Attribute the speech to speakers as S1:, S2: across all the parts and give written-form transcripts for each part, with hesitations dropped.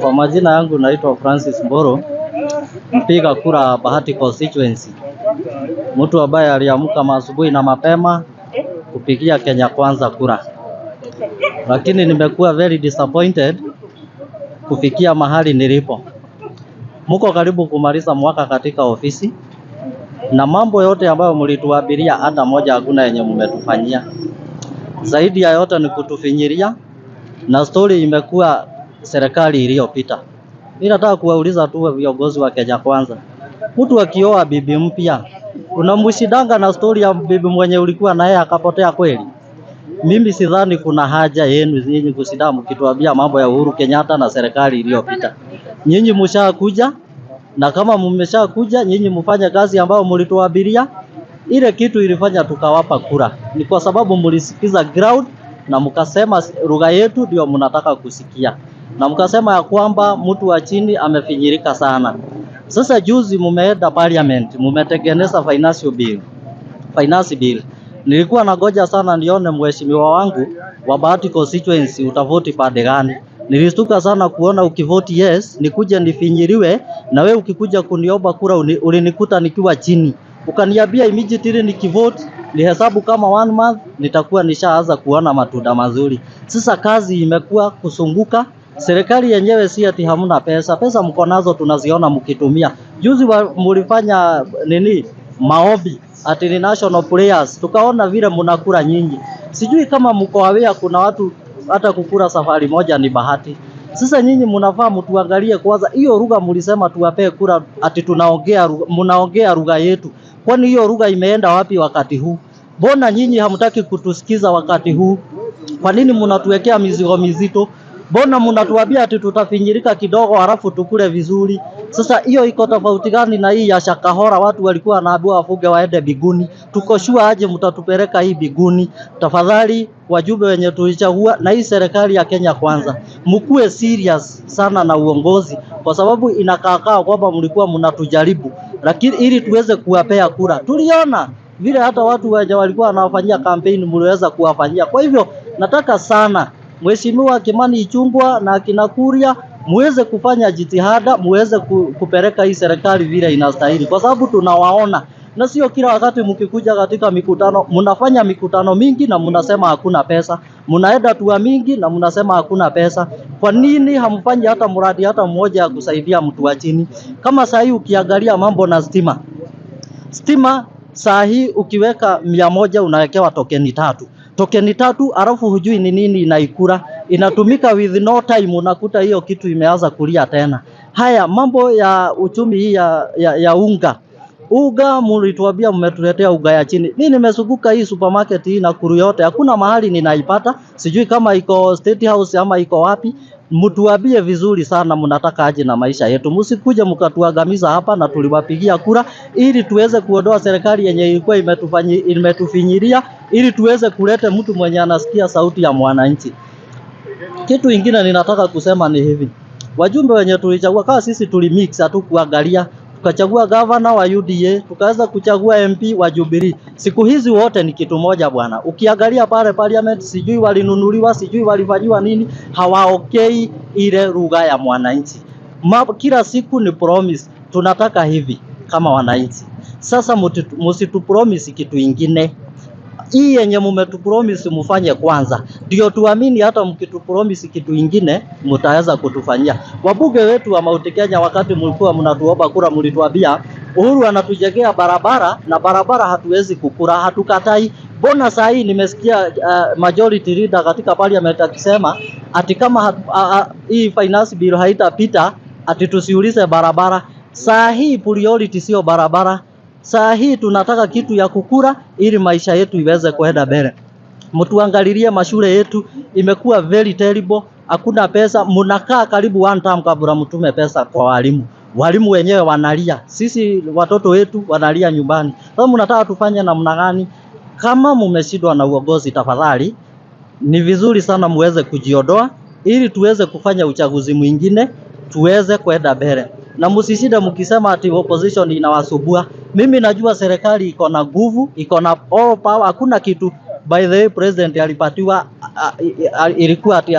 S1: Kwa majina yangu naitwa Francis Mboro, mpiga kura Bahati constituency, mtu ambaye aliamka asubuhi na mapema kupigia Kenya Kwanza kura, lakini nimekuwa very disappointed kufikia mahali nilipo. Muko karibu kumaliza mwaka katika ofisi na mambo yote ambayo mlituabiria hata moja hakuna yenye mmetufanyia. Zaidi ya yote ni kutufinyiria, na story imekuwa serikali iliyopita. Mimi nataka kuwauliza tu viongozi wa Kenya Kwanza, mtu akioa bibi mpya unamshidanga na story ya bibi mwenye ulikuwa naye akapotea kweli? Mimi sidhani kuna haja yenu nyinyi kusinda mkituambia mambo ya Uhuru Kenyatta na serikali iliyopita. Nyinyi mshakuja, na kama mmeshakuja nyinyi mfanye kazi ambayo mlituabiria. Ile kitu ilifanya tukawapa kura ni kwa sababu mlisikiza ground na mkasema lugha yetu ndio mnataka kusikia, na mkasema ya kwamba mtu wa chini amefinyirika sana. Sasa juzi mumeenda parliament, mumetengeneza financial bill, finance bill. Nilikuwa nagoja sana nione mheshimiwa wangu wa Bahati constituency utavoti pande gani. Nilistuka sana kuona ukivoti yes, nikuje nifinyiriwe, na we ukikuja kuniomba kura ulinikuta nikiwa chini, ukaniambia immediately nikivote nihesabu kama one month nitakuwa nishaanza kuona matunda mazuri. Sasa kazi imekuwa kusunguka. Serikali yenyewe si ati hamna pesa, pesa mko nazo, tunaziona mkitumia. Juzi mulifanya nini maombi ati ni national players, tukaona vile mnakula nyingi. Sijui kama mko aware, kuna watu hata kukula safari moja ni bahati. Sasa nyinyi mnafaa mtuangalie kwanza, hiyo lugha mlisema tuwapee kura ati tunaongea mnaongea lugha yetu, kwani hiyo lugha imeenda wapi wakati huu? Mbona nyinyi hamtaki kutusikiza wakati huu? Kwa nini mnatuwekea mizigo mizito? Mbona mnatuambia ati tutafinyirika kidogo halafu tukule vizuri? Sasa hiyo iko tofauti gani na hii ya Shakahora? Watu walikuwa wanaambiwa wafuge waende biguni. Tuko sure aje mtatupeleka hii biguni? Tafadhali wajumbe wenye tulichagua na hii serikali ya Kenya Kwanza, mkuwe serious sana na uongozi, kwa sababu inakaakaa kwamba mlikuwa mnatujaribu, lakini ili tuweze kuwapea kura. Tuliona vile hata watu wenye walikuwa wanawafanyia kampeni mliweza kuwafanyia. Kwa hivyo nataka sana Mheshimiwa Kimani Ichung'wah na akina Kuria muweze kufanya jitihada, muweze kupeleka hii serikali vile inastahili, kwa sababu tunawaona, na sio kila wakati mkikuja katika mikutano, mnafanya mikutano mingi na mnasema hakuna pesa, mnaenda tua mingi na mnasema hakuna pesa. Kwa nini hamfanyi hata mradi hata mmoja ya kusaidia mtu wa chini? Kama saa hii ukiangalia mambo na stima, stima saa hii ukiweka 100 unawekewa tokeni tatu, tokeni tatu, alafu hujui ni nini inaikula, inatumika with no time, unakuta hiyo kitu imeanza kulia tena. Haya mambo ya uchumi hii ya unga unga, mlituambia mmetuletea unga ya chini. Mimi nimezunguka hii supermarket hii Nakuru yote, hakuna mahali ninaipata, sijui kama iko State House ama iko wapi. Mtuambie vizuri sana mnataka aje na maisha yetu, msikuje mkatuangamiza hapa, na tuliwapigia kura ili tuweze kuondoa serikali yenye ilikuwa imetufinyiria, ili tuweze kuleta mtu mwenye anasikia sauti ya mwananchi. Kitu ingine ninataka kusema ni hivi, wajumbe wenye tulichagua, kama sisi tulimix, hatukuangalia tukachagua gavana wa UDA, tukaweza kuchagua MP wa Jubilee. Siku hizi wote ni kitu moja bwana. Ukiangalia pale parliament, sijui walinunuliwa, sijui walifanyiwa nini, hawaongei ile lugha ya mwananchi. Kila siku ni promise, tunataka hivi kama wananchi. Sasa msitupromise kitu ingine. Hii yenye mmetupromise mufanye kwanza, ndio tuamini. Hata mkitupromise kitu ingine mtaweza kutufanyia. Wabunge wetu wa Mount Kenya, wakati mlikuwa mnatuomba kura, mlituambia Uhuru anatujengea barabara na barabara hatuwezi kukura, hatukatai. Mbona saa hii nimesikia majority leader katika parliament akisema ati kama hii finance bill haitapita ati tusiulize barabara. Saa hii priority sio barabara. Saa hii tunataka kitu ya kukura ili maisha yetu iweze kwenda mbele. Mtuangalilie mashule yetu imekuwa very terrible, hakuna pesa. Mnakaa karibu one term kabla mtume pesa kwa walimu. Walimu wenyewe wanalia, sisi watoto wetu wanalia nyumbani. Sasa mnataka tufanye namna gani? Kama mumeshindwa na uongozi, tafadhali ni vizuri sana muweze kujiondoa ili tuweze kufanya uchaguzi mwingine tuweze kwenda mbele, na msishinde mkisema ati opposition inawasumbua. Mimi najua serikali iko na nguvu, iko na all power, hakuna kitu. By the way, president alipatiwa ilikuwa ati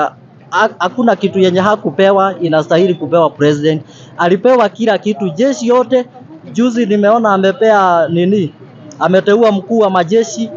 S1: Hakuna kitu yenye hakupewa inastahili kupewa president. Alipewa kila kitu, jeshi yote. Juzi nimeona amepea nini, ameteua mkuu wa majeshi,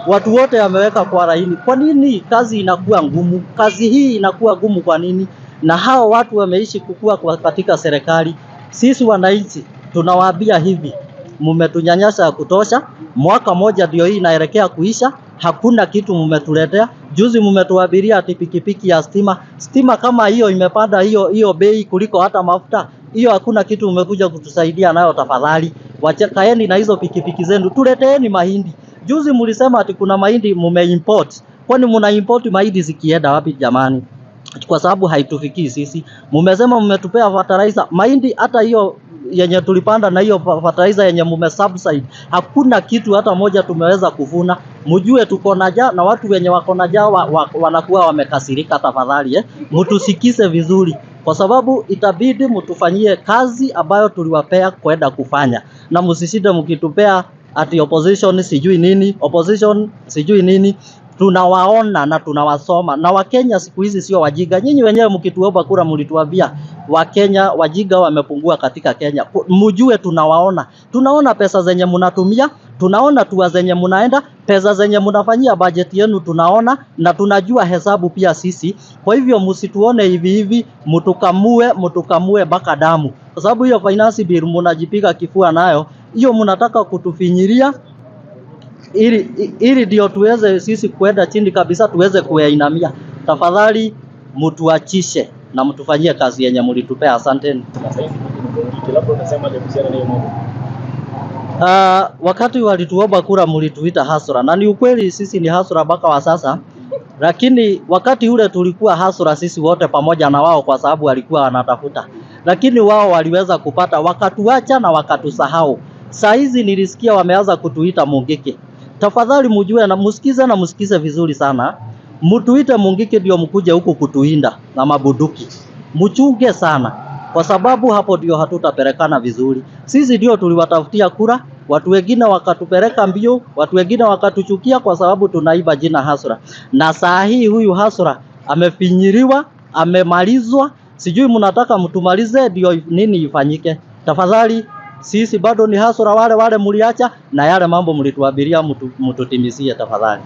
S1: watu wote ameweka kwa laini. Kwa nini kazi inakuwa ngumu? Kazi hii inakuwa ngumu kwa nini? Na hao watu wameishi kukua kwa katika serikali. Sisi wananchi tunawaambia hivi, mmetunyanyasa ya kutosha. Mwaka moja ndio hii inaelekea kuisha, hakuna kitu mmetuletea. Juzi mmetuabiria ati pikipiki ya stima, stima kama hiyo imepanda hiyo hiyo bei kuliko hata mafuta hiyo, hakuna kitu mmekuja kutusaidia nayo. Tafadhali wacha kaeni na hizo pikipiki zenu, tuleteeni mahindi. Juzi mlisema ati kuna mahindi mumeimport. Kwani muna import mahindi zikienda wapi jamani? Kwa sababu haitufikii sisi. Mumesema mmetupea fertilizer mahindi, hata hiyo yenye tulipanda na hiyo fertilizer yenye mume subside, hakuna kitu hata moja tumeweza kuvuna. Mjue tuko na njaa na watu wenye wako na njaa wanakuwa wamekasirika. Tafadhali mtusikize vizuri, kwa sababu itabidi mtufanyie kazi ambayo tuliwapea kwenda kufanya, na msishinde mkitupea ati opposition sijui nini, opposition sijui nini. Tunawaona na tunawasoma, na Wakenya siku hizi sio wajinga. Nyinyi wenyewe mkituomba kura mlituambia Wakenya wajinga wamepungua katika Kenya. Mjue tunawaona, tunaona pesa zenye mnatumia, tunaona tua zenye mnaenda, pesa zenye mnafanyia bajeti yenu tunaona, na tunajua hesabu pia sisi. Kwa hivyo msituone hivi hivi, mtukamue, mtukamue mpaka damu, kwa sababu hiyo finance bill mnajipiga kifua nayo, hiyo mnataka kutufinyiria ili ndio tuweze sisi kuenda chini kabisa, tuweze kuyainamia. Tafadhali mtuachishe na mtufanyie kazi yenye mlitupea. Asanteni.
S2: Na sasa hivi ni Mungiki, labda unasema je kuhusiana na hiyo mambo?
S1: Wakati walituomba kura mlituita hasura, na ni ukweli sisi ni hasura mpaka wa sasa, lakini wakati ule tulikuwa hasura sisi wote pamoja na wao, kwa sababu walikuwa wanatafuta, lakini wao waliweza kupata, wakatuacha na wakatusahau. Saa hizi nilisikia wameanza kutuita Mungiki. Tafadhali mjue na msikize na msikize vizuri sana, mtuite Mungiki ndio mkuje huku kutuinda na mabuduki. Mchunge sana, kwa sababu hapo ndio hatutapelekana vizuri. Sisi ndio tuliwatafutia kura, watu wengine wakatupeleka mbio, watu wengine wakatuchukia kwa sababu tunaiba jina hasura. Na saa hii huyu hasura amefinyiriwa, amemalizwa, sijui mnataka mtumalize ndio nini ifanyike? Tafadhali sisi bado ni hasura wale wale mliacha, na yale mambo mlituabiria mtutimizie tafadhali.